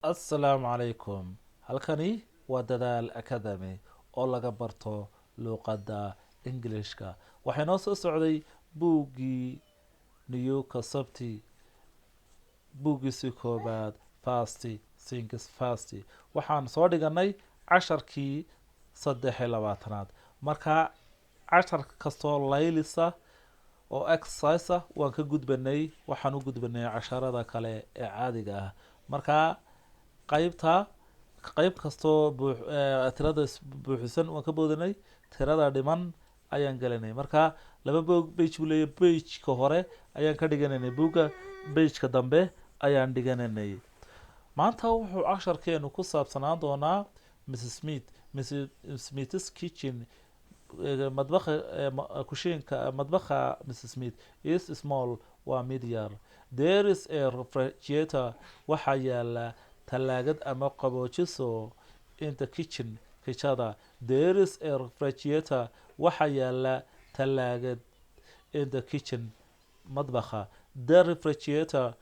Assalaamu calaykum. Halkani waa Dadaal Academy oo laga barto luuqadda Englishka. Waxaa inoo soo socday buuggii New Concept, buuggiisii koobaad, First Things First. Waxaan soo dhiganay casharkii 23aad. Marka cashar kastoo laylisa oo exercise ah waan ka gudbanay, waxaan u gudbanay casharada kale ee caadiga ah. Marka qaybta qayb kastoo buu tirada buuxisan waan ka boodanay, tirada dhiman ayaan gelinay. Marka laba boog page buu leeyahay. Pageka hore ayaan ka dhiganaynay buugga, pageka dambe ayaan dhiganaynay. Maanta wuxuu casharkeenu ku saabsanaan doonaa Mrs Smith, Mrs Smith's kitchen. Madbaha, kushiinka, madbaha Mrs Smith is small, waa mid yar. There is a refrigerator, waxaa yaala talaagad ama qaboojiso, in the kitchen, kijada. There is a refrigerator, waxaa yaala talaagad, in the kitchen, madbaha. The refrigerator,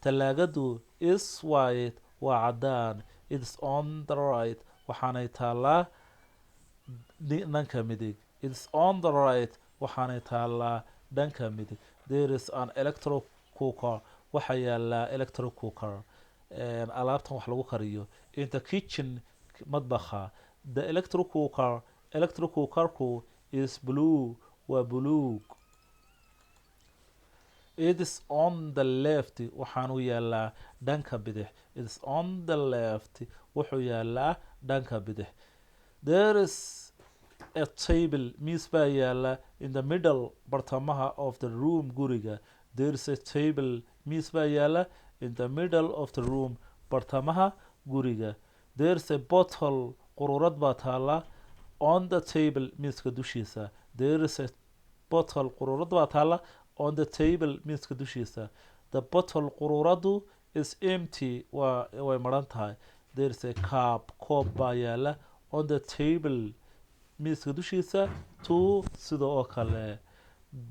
talaagadu, is white, waa cadaan. It's on the right, waxaanay taalaa dhanka midig. It's on the right, waxaanay taalaa dhanka midig. There is an electro cooker, waxaa yaala electro cooker, alaabtan wax lagu kariyo, in the kitchen, madbaha. The electro cooker, electro cookerku, is blue, waa buluug. It is on the left, waxaanu yaalaa dhanka bidix. It is on the left, wuxuu yaalaa dhanka bidix. There is a table, miis baa yaala, in the middle, bartamaha, of the room, guriga. There is a table, miis baa yaala, in the middle of the room, bartamaha guriga. There's a bottle, qururad baa taala, on the table, miiska dushiisa. There is a bottle, qururad baa taala, on the table, miiska dushiisa. The bottle, qururadu, is empty, waa way maran tahay. There is a cup, koob baa yaala, on the table, miiska dushiisa, too, sida oo kale.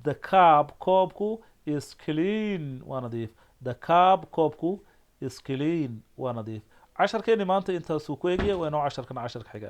The cup, koobku, is clean, waa nadiif. The cup, koobku, is clean, waa nadiif. Casharkeeni maanta intaasuu ku egaya. Waa inoo casharkan casharka xiga.